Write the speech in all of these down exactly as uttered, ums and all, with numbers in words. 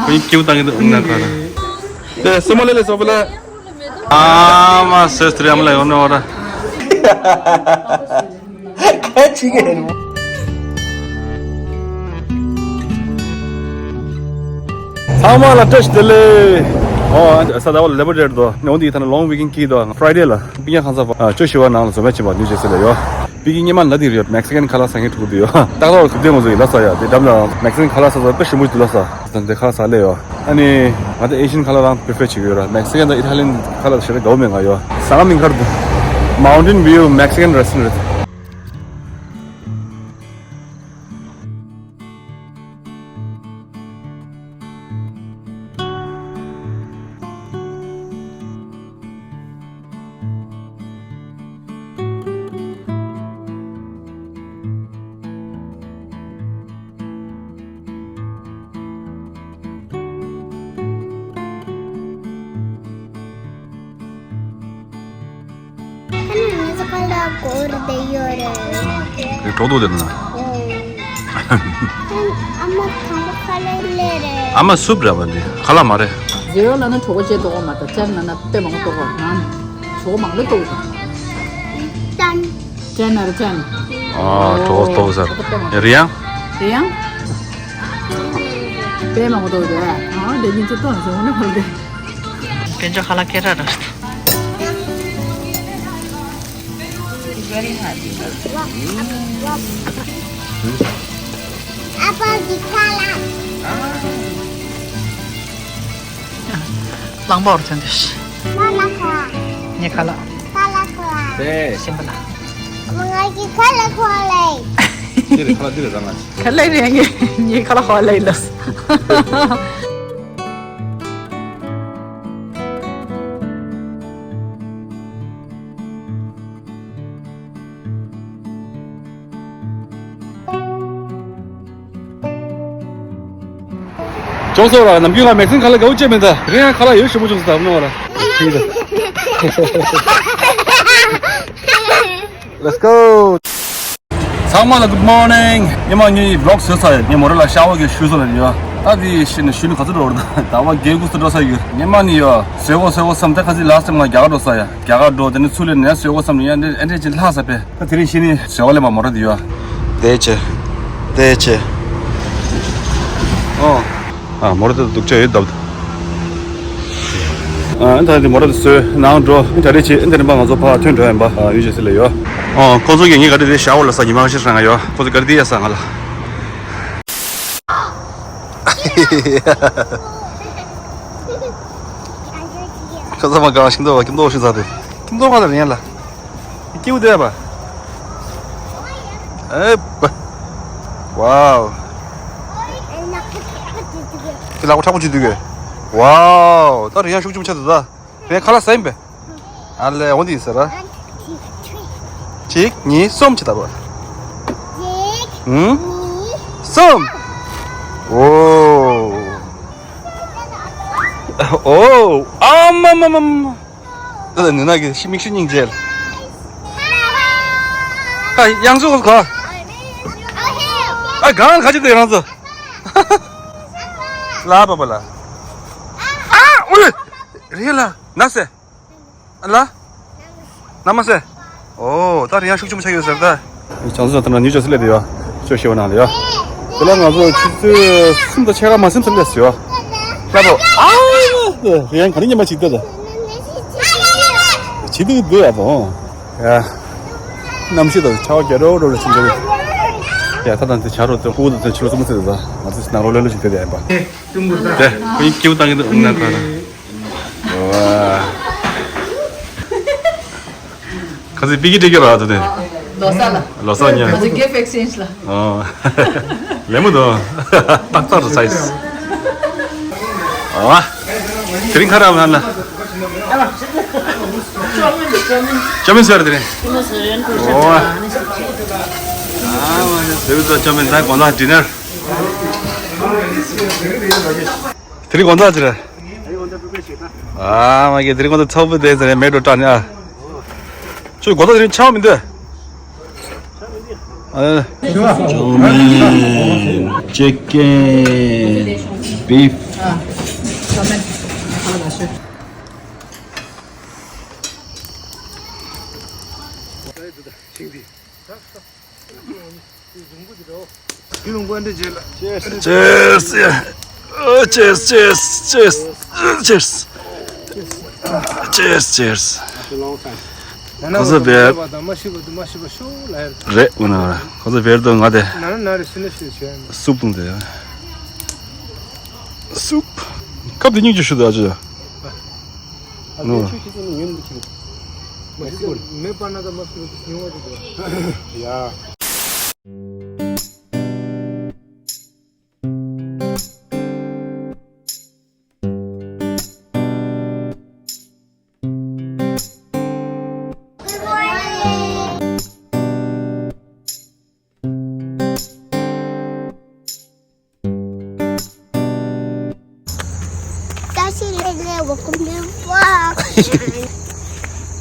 ཁོ་ཡིན་སྐྱིད་པོ་བཏང་གི་འདུག་ཨུམ་ན་ཁ་ར། དེ་སེ་མོ་ལེ་ལེ་སོ་པ་ལ། ཨ་མ་སེ་སྟྲི་ཨམ་ལ་ཡོང་ནོ་ར། ཁ་ཅིག་གི་རེད་མོ། ཚང་མ་ལ་བཀྲ་ཤིས་བདེ་ལེགས། ཨོ་ས་ད་བ་ལ་ལེ་བར་ཌེ་དོ་ནོ་འདི་ཐ་ན་ལོང་ཝི་ཀེན་ཀི་དོ་ཕ་རའི་ཌེ་ལ་པི་ཉ་ཁང་ས་བཅུ་བཞི་བ་ནང་ལ་འཛོམས་པ་བྱེད་པ་ནུས་བྱེད་སྲིད་ལ་ཡོད། པི་ཀི་སྔོན་མ་ལ་དེ་རེད། མེག་སི་ཀན་ཁ་ལག་ཟ་མཁན་ཕྲུ་གུ་དེ་ཡོད། ཏག་ཏག་གུ་དེ་ངོ་ཚོ་ཡིན་ལ་ས་ཡ་དེ་འགྲམ་ལ་མེག་སི་ཀན་ཁ་ལག་ཟ་ས་དཔེ་ཞིམ་པོ་འདུག་ལ་ས། དེ་ཁ་ལག་ཟ་ལེ་ཡོད། ཨ་ནི་ང་ཚོ་ཨེ་ཤི་ཡན་ཁ་ལག་རང་པི་ཕེར་བྱེད་ཀྱི་ཡོད་ར། མེག་སི་ཀན་དང་ཨི་ཐ་ལི་ཡན་ཁ་ལག་ཞེ་དྲག་དགའ་བོ་མེད་ང་ཡོད། ཟ་ཁང་མིང་ཁར་དུ་Mountain View Mexican Restaurant རེད། ཁ་ནང་ང་ཚོ་ཁ་ལག་སྐོར་དེ་ཡོད་རེད། རེད་གྲོགས་དོ་དེ་ན། ཨ་མ་དང་པོ་ཁ་ལག་ལས་རེད། ཨ་མ་སུབ་རེད་པ་འདི་ཁ་ལག་མ་རེད། ཛི་རོ་ལ་ན་གྲོགས་པོ་བྱེད་དོ་མ་ད་ཅར་ན་ན་དཔེ་མང་པོ་གཏོགས་པ་ན་གྲོགས་པོ་མང་ལོ་གཏོགས། ཅན། ཅན་ན་རེད་ཅན། ཨ་གྲོགས་པོ་གཏོགས་ས་རེད་ཡང་། རེད་ཡང་། དཔེ་མང་པོ་གཏོགས་དེ་ཨ་དེ་ཉིན་ཅི་གཏོང་ཟེར་འོ་ན་ཧོལ་དེ། དཔེ་འཇོག་ཁ་ལག་ཁེ་ར་ར། ཨ་ཕ་གི་ཁ་ལག་གླང་པོར་ཐོན་ཏེ། ཁ་ལག་ཁ། ངའི་ཁ་ལག་ཁ་ལག་ཁ། དེ། ཤིན་པ་ལ། ང་གི་ཁ་ལག་ཁ་ལག་འདི་རེད་ཁ་ལག་འདི་རེད་རང་ང་། ཁ་ལག་རེད་ངའི་ངའི་ཁ་ལག་ཁ་ལག་ལ། ཅོང་སོ་ར་ནམ་རྒྱུན་ལ་མེག་སིན་ཁ་ལག་དགའ་བོ་བྱེད་མེད་ད། རེད་ཡང་ཁ་ལག་ཡོད་ཞིམ་པོ་བྱུང་སོང་ད་ནོ་ར། ཁྱི་ད། Let's go. ཚང་མ་ལ་good morning. ཉི་མ་ངའི་vlog་བཟོས་ཚར་ཡོད། ངས་མོ་ར་ལ་ཤ་ཝར་གི་ཤུ་བཟོ་ལ་ཡོད། ད་དེ་ཤི་ནས་ཤུ་ནི་ག་ཚོད་འགྲོ་བར་ད་ད་བ་རྒྱལ་ཁུག་སུ་འགྲོ་ས་ཡོད། ཉི་མ་ནི་ཡོད་བཟོས་གོ་བཟོས་གོ་བསམ་ད་ཁ་ཚིག་ལ་སེམས་ང་རྒྱ་གར་འགྲོ་ས་ཡ། རྒྱ་གར་འགྲོ་དེ་ནས་ཚུར་ལེན་ནས་ཟེར་བ་བསམ་ནས་ཡང་འདྲེ་ཨེ་འདྲེ་ཅིག་ལྷག་ས་པས། ད་དེ་རིང་ཤི་ནི་ཟེར་བ་ལས་མ་མོ་ར་དེ་ཡོད། དེ་ཆེ། དེ་ཆེ། ཨོ། ཨ་མོ་ར་དེ་སྡུག་ཅག་ཡོད་སྟབས། ཨ་ད་དེ་མོ་ར་དེ་བཟོས་ནང་འགྲོ་ཨ་ད་རེ་ཆེ་ཨ་འདི་རིམ་པ་ང་ཚོ་ཕར་ཐོན་འགྲོ་ཡིན་པ་ཨ་ཡུལ་ཆེ་སི་ལ་ཡོད། ཨོ་ཁོ་ཚོ་གི་ངའི་ག་དེ་དེ་ཤ་ཝར་ལ་ས་ཉི་མ་ཤི་ཧྲ་ང་ཡོད། ཁོ་ཚོ་ག་དེ་དེ་ཡ་ས་ང་ལ། ཁ་ས་མ་གང་ཤིང་ཏོག་ཁྱིམ་ཏོག་ཤིང་ས་དེ་ཁྱིམ་ཏོག་ག་ལ་རིང་ལ་སྐྱིད་པོ་བསྡད་པ། ཨེ་པ། ཝའོ། ཁྱི་ལག་པ་མཁྲེགས་པོ་ཅིག་འདུག་གས། ཝའོ་ད་རིང་ཡང་ཤུགས་ཆེན་པོ་ཆགས་འདུག་ད། རེད་ཁ་ལག་ཟ་ཡིན་པས། ཨ་ལས་འོ་འདི་ཟེར་ར། གཅིག་གཉིས་གསུམ་ཅི་ལྟ་བུ། གཅིག་ཧུམ། གཉིས། གསུམ། ཨོ། ཨོ། ཨ་མ་མ་མ་མ། ད་ལྟ་ནུ་ན་གི་ཤི་མིག་ཤི་སྙིང་རྗེ། ཨ་ཡང་ཚུགས་ག་ཨ་གང་ག་ཅི་དེ་རང་ཚོ། ལ་པ་པ་ལ། ཨ་ཨོ་ལེ། རེད་ལ། ན་སེ། ལ། ན་མ་སེ། ཨོ་ད་རེད་ཡང་ཤུགས་ཆེན་པོ་ཆགས་ཡོད་ཟེར་ད། བྱང་སོ་ད་ན་ཉུ་ཅོ་སི་ལེ་དེ་ཡོད། ཅོ་ཤེ་བ་ནང་ལ་ཡོད། དེ་ལ་ང་ཚོ་ཆུ་ཚོད་གསུམ་དང་ཕྱེད་ཀ་མ་ཟིན་ཙམ་སླེབས་ཡོད། ལ་པོ། ཨ་རེད་ཡང་ག་རེ་ཉི་མ་ཅིག་ལྟ་ད། ཇི་འདུག་འདུག་ཡ་དང་། ཡ། གནམ་གཤིས་དང་ཆར་པ་རྒྱག་རོག་རོག་རེ་ཆུང་ཆུང་རེད། ཡ་ད་དང་དེ་ཆར་རོ་དང་ཕྲུ་གུ་དང་ཆུ་ལོ་གསུམ་པོ་ཚོ་རེད་ད། ང་ཚོ་ནང་རོ་ལོན་ལོ་ཞིག་བསྡད་ཡ་ཡིན་པ། དེ་ཁོ་ཡིན་སྐྱིད་པོ་བཏང་གི་འདུག་ཨུམ་ན་ཁ་ན། ཝ། ཁ་སི་པི་ཀི་ཏི་ཀི་ར་ད་དེ། ལོ་ས་ལ། ལོ་ས་ཉ། ཁ་སི་གེ་ཕེག་སེན་ལ། ཨོ། ལེ་མོ་དོ། ཏག་ཏག་རུ་སའི་སི། ཨོ། དེ་རིང་ཁ་ར་བ་ལ། ཅོ་མིན་ཟེར་དེ་རིང་། ཨོ། ཨ་མ་ཟེར་བུ་ཚོ་ཅོ་མིན་ད་དགོང་དག་ཌི་ནར། དེ་རིང་དགོང་དག་ཅི་རེད། ཨ་མ་གི་དེ་རིང་དགོང་དག་ཚོགས་པ་དེ་ཟེར་མེད་འགྲོ་དྲགས་ནི་ཨ། ཁྱོད་དགོང་དག་དེ་རིང་ཆང་མི་འདུག་ཨ། ཅོ་མིན། ཅི་ཀེན། བིཕ། ཨ། ས་མེད། ཁ་ལག་ཤེས། Cheers, yeah. Oh, cheers, cheers, cheers, cheers, cheers, cheers, cheers. After a long time. གོ་ས་བེར། རེད་འོ་ན། གོ་ས་བེར་དུ་ང་དེ། སུབ་བཏུང་དེ། སུབ། ཁབ་དེ་སྙིང་རྗེ་ཞུ་དུ་ཨ་ཅོ། ནོ། མེ་པ་ན་ད་མ་སུབ་སྙིང་བ་དུ། ཡ།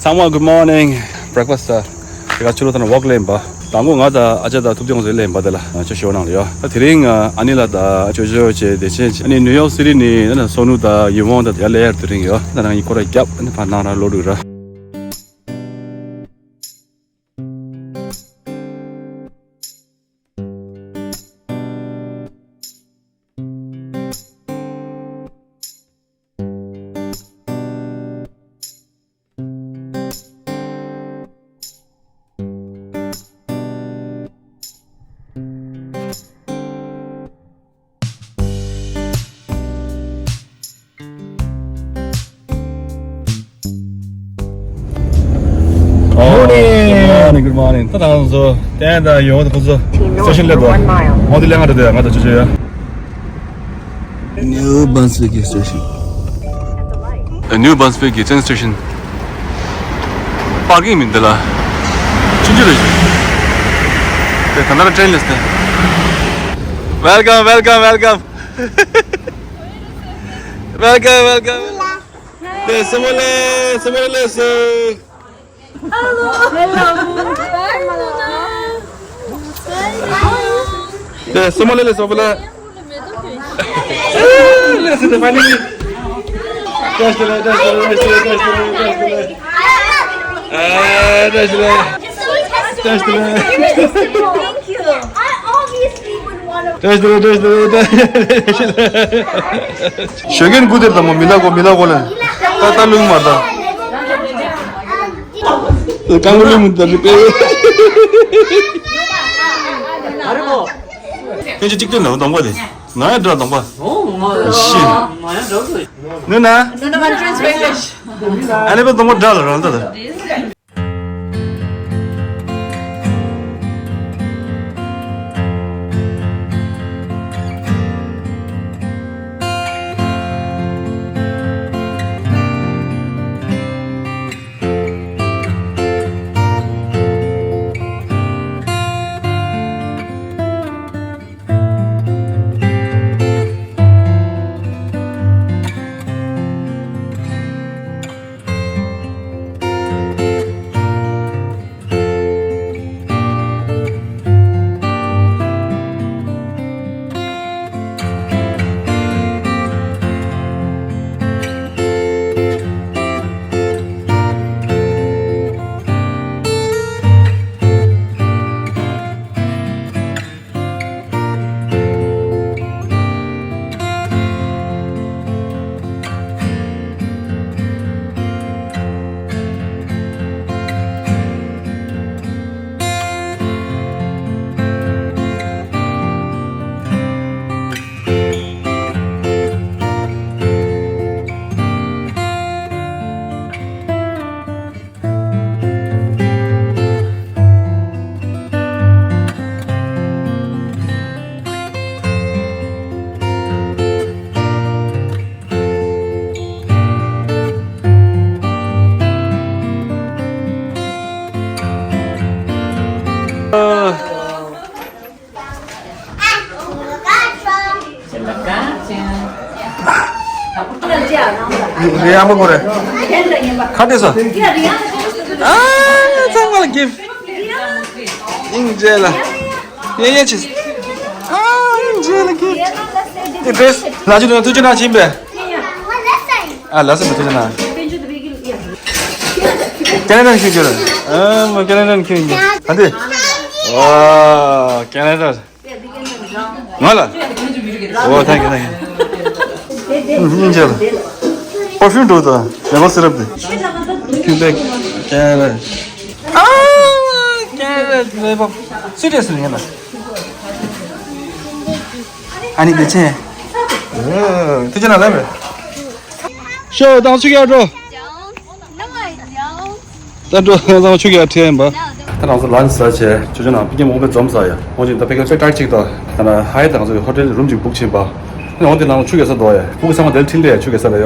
ཚང་མ་good morning. Breakfast ད་དེ་ག་ཕྱི་ལོགས་ཐོན་ན་walk ལེན་པ། དང་པོ་ང་དང་ཨ་ཅག་དང་ཐུབ་བསྟན་ཚོ་ལེན་པ་དེ་ལ་ང་ཅོ་ཞོ་ནང་ལ་ཡོད། ད་དེ་རིང་ཨ་ནི་ལ་དང་ཅོ་ཅོ་བྱས་དེ་ཆེན་ཨ་ནི་ནིའུ་ཡོག་སི་ཊི་ནས་ཨ་ནི་སོ་ནུ་དང་ཡུ་ཝང་དང་ཡར་ལེ་ཡར་དེ་རིང་ཡོད། ད་ནང་ཡིན་ཁོ་ར་རྒྱབ་ཨ་ནི་ཕར་ནང་ར་ལོ་དྲུག་ར། Morning. Good morning, good morning. ད་ང་ཚོ་ཏན་ཏན་ཡོང་དུ་ཁོ་ཚོ་སི་ཊེ་ཤན་སླེབས་འདུག་ཨོ་དེ་ལས་ང་འགྲོ་དེ་ང་ཚོ་ཆུ་ཆུ་ཡ། New Brunswick Station. New Brunswick train station. པར་ཀིང་མི་འདུག་ལ། ཆུང་ཆུང་རེད། དེ་ད་ནར་ཊེན་ལེས་ཏེ། Welcome, welcome, welcome. Welcome, welcome. དེ་སེ་མོ་ལེ་སེ་མོ་ལེ་སེ། Hello. Hello. དེ་སེ་མོ་ལེ་ལེ་སོ་པ་ལ། ལེ་སེ་དེ་ཕ་ནི། བཀྲ་ཤིས་བདེ་ལེགས། བཀྲ་ཤིས་བདེ་ལེགས། བཀྲ་ཤིས་བདེ་ལེགས། བཀྲ་ཤིས་བདེ་ལེགས། ཨ། བཀྲ་ཤིས་བདེ་ལེགས། བཀྲ་ཤིས་བདེ་ལེགས། Thank you. I obviously would want to. བཀྲ་ཤིས་བདེ་ལེགས། བཀྲ་ཤིས་བདེ་ལེགས། བཀྲ་ཤིས་བདེ་ལེགས། ཞོགས་ཀས་འགུ་དེར་དང་མོ་མི་ལ་གོ་མི་ལ་གོ་ལན། ད་ད་ལུང་མ་ད། ཀང་ལུང་མི་ད་རི་པེ། ཁྱེད་ཀྱིས་གཅིག་སྟོན་དང་གདོང་པ་དེ། ང་ཡང་འདྲ་གདོང་པ། ཤི། ནུ་ན། ཨ་ནི་པ་གདོང་པ་འདྲ་ལ་རང་ད་ད། རེད་ཡ་མ་གོ་རེད། ཁ་བྲལ་ས། ཨ་ཚང་མ་ལ་གིབ། ཨིང་ཇེ་ལ། ཡེ་ཡེ་ཆིས། ཨ་ཨིང་ཇེ་ལ་གིབ། དེ་ཌེ་རེས་ལ་ཅི་དུ་ཐུགས་རྗེ་གནང་ཕྱིན་པས། ཨ་ལ་སེ་མ་ཐུགས་རྗེ་གནང་། ཀེ་ན་ཌ་ནས་ཁྱོད་ཀྱི་རེད། ཨ་མ་ཀེ་ན་ཌ་ནས་ཁྱོད་ཀྱི་ཨ་འདི། ཨོ་ཀེ་ན་ཌ། ང་ལ། ཨོ་ཐེང་ཀྱུ་ཐེང་ཀྱུ། སྙིང་རྗེ་ལ། པར་ཕིའུམ་འགྲོ་དང་མེ་ལོ་སི་རབ་དེ། ཁྱོད་པའི་ཀེ་ན་ཌ། ཨ་ཀེ་ན་ཌ་མེ་ལོ་སི་རབ་ཡིན་ན། ཨ་ནི་དེ་ཆེ། ཨོ་ཐུགས་རྗེ་གནང་ལབ་པས། ཤོ་དང་ཆུ་རྒྱག་འགྲོ། ད་འགྲོ་ཚང་ཆུ་རྒྱག་ཁྲིད་ཡིན་པ། ད་རང་ཚོ་ལན་ཟ་བྱས་ཆུ་ཆུ་ནང་ཕ་གི་མོག་པའི་འཛོམས་ཟ་ཡ། ཁོང་ཅིག་ད་ཕ་གི་ཚོད་ཀྲག་ཅིག་ད་ད་ན་ཧའི་ད་ང་ཚོ་ཧོ་ཊེལ་རུམ་ཅིག་བུག་ཕྱིན་པ། ཨ་ནི་འོ་དེ་ནང་ཆུ་རྒྱག་ས་འདུག་ཡ། ཕྲུ་གུ་ཚང་མ་དེར་འཕྲིན་ལས་ཆུ་རྒྱག་ས་རེད་ཡ།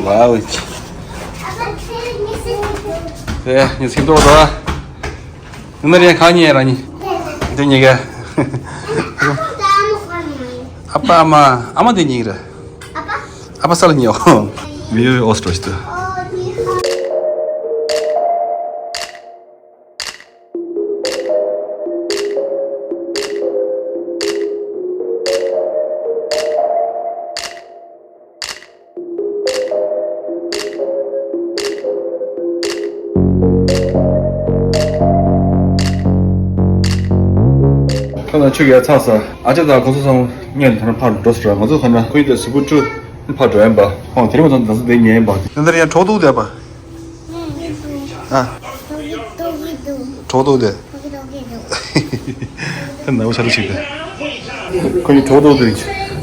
ཝའོ། དེ་ཉི་ཚེ་མདོག་དོ། ནུ་མ་རེ་གང་ཉེ་ར་ཉི། དེ་ཉེ་ག་ཨ་ཕ་ཨ་མ། ཨ་མ་དེ་ཉེ་གི་ར། ཨ་ཕ་ས་ལ་ཉེ་འོ། མི་ཡོད་ཨོ་སི་ཏྲོ་ཞིག་ཏུ། ཁ་ལ་ཆུ་གས་ཚགས་ས། ཨ་ཅེ་དང་གོ་སོ་ཚང་ངས་ཐོན་ཕར་འགྲོ་ཟེར། ང་ཚོ་ཁ་ན་ཁོའི་དེ་གཟུགས་པོ་བཀྲུ་ཕར་འགྲོ་ཡིན་པ། ཁོང་དེ་རིང་ང་ཚོ་འདི་ཚོ་དེ་ཉལ་ཡིན་པ། འདི་འདིར་ཡང་གྲོགས་འདུག་བསྡད་པ། ཨ། གྲོགས་འདུག་བསྡད། ཁོ་ནའུ་ཆ་རུ་ཞིག་དེ། ཁོ་གཉིས་གྲོགས་འདུག་དེ།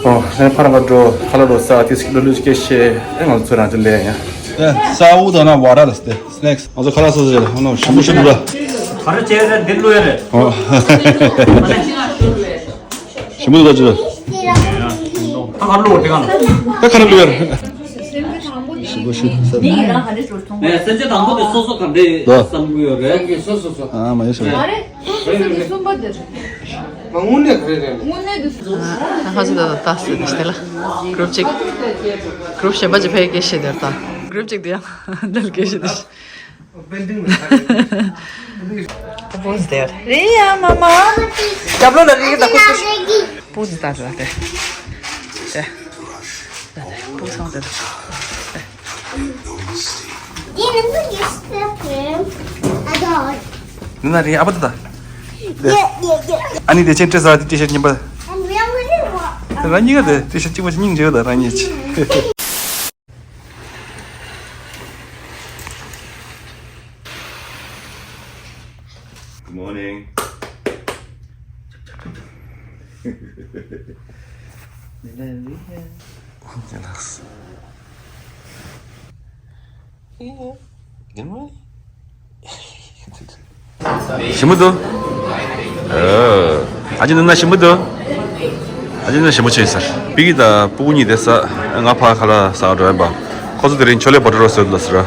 ཨོ་ཧན་ཕ་ར་ང་འགྲོ་ཁ་ལ་རོ་ས་དེ་སི་ལོ་ལུ་ཅི་སྐད་བཤད། ཨེ་ང་ཚོ་རང་ཅི་ལས་ཡ། ས་འུ་དང་ན་བ་ར་ལ་སྟེ་སི་ནེག་སི། ང་ཚོ་ཁ་ལག་སོ་སོ་ཡ་ལ་ཧོ་ནོ་ཞིམ་པོ་ཞིམ་པོ་ར། ག་རེ་བྱས་རེད་འདི་བླུགས་ཡ་རེད། ཨོ། ཞིམ་པོ་འདུག་ད་ཅི་ར། ད་ག་རེ་བླུགས་དེ་ག་ན། ད་ག་རེ་བླུགས་ཡ་རེད། ཞིམ་པོ་ཞིམ་པོ་ཟ། ནས་ཡིན་རང་ག་འདྲ་ཞོར་མཐོང་། ཨེ་སེམས་ཅན་དང་པོ་དེ་སོ་སོ་ག་འདྲ་བསམ་གི་ཡོད་རེད། སོ་སོ་སོ། ཨ་མ་ཡོད་ཞོར། ཨ་རེ། སོ་སོ་གསུམ་པ་དེ་རེད། མ་དངོས་གནས་ག་རེ་རེད། དངོས་གནས་དེ་སོ་སོ། ཨ་ཧ་ཅི་ད་ད་ད་སི་ནི་ཤི་ལ། གུ་རུབ་ཅིག་གུ་རུབ་གཞན་པ་ཅིག་ཕ་གིར་སྐད་བཤད་དེར་ད། གུ་རུབ་ཅིག་དེ་ཡང་འདིར་སྐད་བཤད་དེ། Who's there? Ria, mama. Tablo lagi kita khusus. Who's that? That. That. Who's on that? Nuna ri apa tu ta? Ani de chen tresa ti shirt nyimba. Rani ga de ti shirt chimba nying je da rani. Good morning. Good morning. ཞིམ་པོ་འདུག་ཨ་ཅེ་ནུ་ན་ཞིམ་པོ་འདུག་ཨ་ཅེ་ནུ་ན་ཞིམ་པོ་བྱས་ཟེར། པི་ཀི་དང་སྤུ་གུ་གཉིས་དེ་ཟ། ང་ཕ་ཁ་ལག་ཟ་འགྲོ་ཡིན་པ། ཁོ་ཚོ་དེ་རིང་ཆོ་ལེ་བ་ཊུ་ར་བཟོས་འདུག་ཟེར།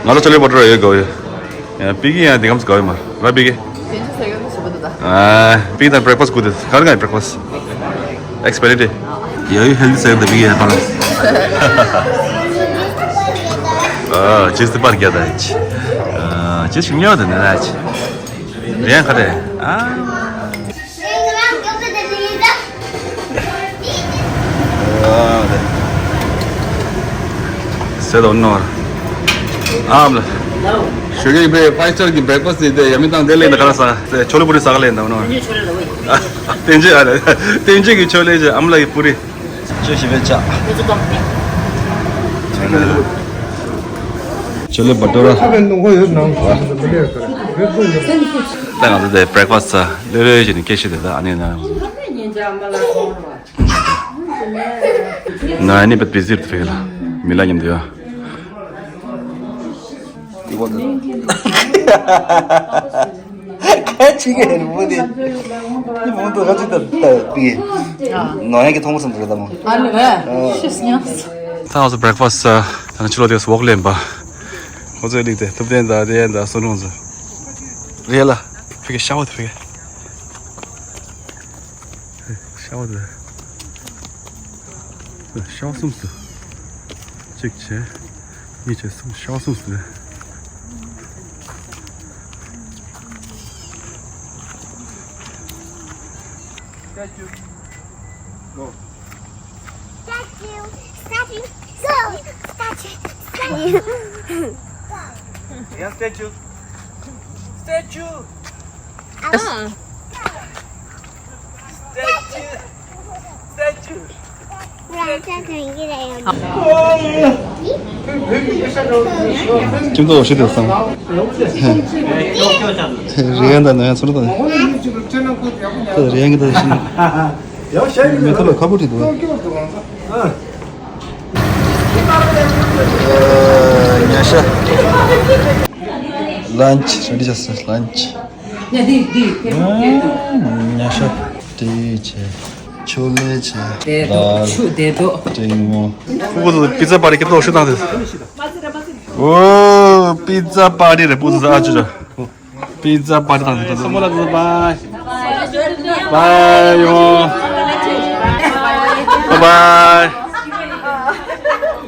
ང་ལ་ཆོ་ལེ་བ་ཊུ་ར་ཡོད་དགོས་ཡོད། པི་ཀི་ཡང་དེ་གམ་ཟ་དགོས་ཡོད་མ་ར། པི་ཀི། དེ་ཚོ་ཟ་ག་ཞིམ་པོ་འདུག་ད། ཨ། པི་ཀི་དང་བྷི་རེག་ཕ་སི་ཊི་དགོས་འདུག་ག་རེ་ག་ཡིན་བྷི་རེག་ཕ་སི་ཊི། ཨེག་སི་པེ་རི་ཊི། ཡ་ཡུ་ཧེལ་ཐི་ཟེར་འདུག་པི་ཀི་ཡང་ཕ་ལ། ཨ། ཅི་སྟི་པར་རྒྱ་ད་ཡིན། ཨ། ཅི་ཞིམ་ཉོ་དེ་ནས་ན་ཅི། རེད་ཁ་རེད། ཨ། ཟེར་དོ་ནོར། ཨམ་ལ། ཞོགས་ཀས་པའི་ཕའི་སི་ཊར་གྱི་བྷི་རེག་ཕ་སི་ཊི་དེ་ཡ་མི་བཏང་དེ་ལེན་ད་ག་ར་ཟ། དེ་ཆོ་ལེ་པུ་རི་ཟ་ག་ལེན་ད་ནོར། བསྟན་བཅོས་ཨ་རེད། བསྟན་བཅོས་ཀྱི་ཆོ་ལེ་ཨམ་ལ་གི་པུ་རི། ཆོས་ཞིག་བེད་ཆགས། ཆོ་ལེ་བ་ཊུ་ར། ད་ང་ཚོ་དེ་བྷི་རེག་ཕ་སི་ཊི་ལེ་ལེ་བྱས་ནས་སྐད་ཆ་དེ་ད་ཨ་ནེ་ན། ང་ནི་པ་བི་ཟིར་ཕེ་ལ་མི་ལ་མཉམ་དུ་ཡོད། ཁ་ཅིག་གི་མུ་དེ། མུ་དུ་ཁ་ཅིག་ཏུ་ཏུ་པི། ནོ་ཡ་གི་ཐོང་སམ་རེད་དམ། ཨ་ལེ་རེད། ཤེས་ཉག་ད་ང་ཚོ་བྷི་རེག་ཕ་སི་ཊི་ད་ང་ཕྱི་ལོགས་དེ་སུ་ཝོག་ལེན་པ། ཁོ་ཚོའི་ལིག་དེ་ཐུབ་བསྟན་དང་དེ་ཡན་དང་སོ་ནོ་ཚོ། རེད་ལ། ཕི་གེ་ཤ་བ་དེ་ཕི་གེ། ཤ་བ་དེ། ཤ་བ་གསུམ་སུ། གཅིག་བྱས། གཉིས་བྱས་གསུམ། ཤ་བ་གསུམ་སུ་རེད། Thank you. Go! Statue! Statue! Yeah, statue! Statue! Ah. Statue! Statue! ཁྱིམ་ཚང་འོ་ཤི་དེ་སང་། རེ་ཡང་དང་ན་ཡང་ཚུར་དང་། རེ་ཡང་གི་དང་ཤི་ན། མེ་ཐོག་ལ་ཁ་པོ་བྲིས་འདུག་ཉ་ཤ། ལན་ཆི་རེ་ཌི་བྱས་སོང་། ལན་ཆི། ཉ་ཤ་དེ་བྱས། ཆོ་ལེ་བྱས། དེ་དོ་ཆུ་དེ་དོ། ཏྲེང་མོ། ཕྲུ་གུ་ཚོ་པི་ཛ་པར་ཊི་སྐད་ཐོག་ཤུ་དང་དེ། ཨོ། པི་ཛ་པར་ཊི་རེད། ཕྲུ་གུ་ཚོ་ཨ་ཅུ་ར། པི་ཛ་པར་ཊི་དང་དེ། སོ་མོ་ལ་ཚོ་བཱའི། བཱའི་ཡོང་། བཱའི་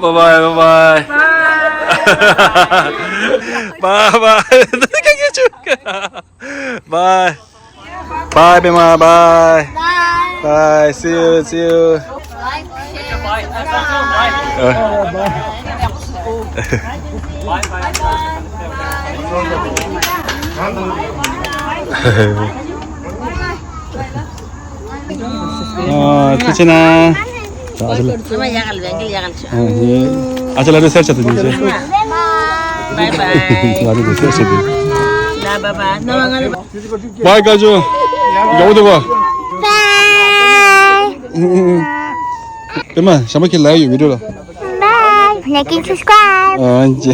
བཱའི། བཱའི་བཱའི། བཱའི་བཱའི། བཱའི་བཱའི། བཱའི། Bye, Bema. Bye. Bye. See you. See you. ཨ། ཐུགས་རྗེ་གནང་། ཨ་ཅག་ལ། ཨ་ཅག་ལ་རེ་སེར་ཆ་དུ་ཉིན་ཆེ། Bye bye. ལ་རེ་སེར་ཆ་དུ། Bye bye. Bye, Kaju. Go to work. Bye. Bema, ཞྭ་མོ་ཁྱེད་ལ་ཡོད་བི་ཌི་ཡོ་ལ། Bye. Like and subscribe. ཨ་ཅེ།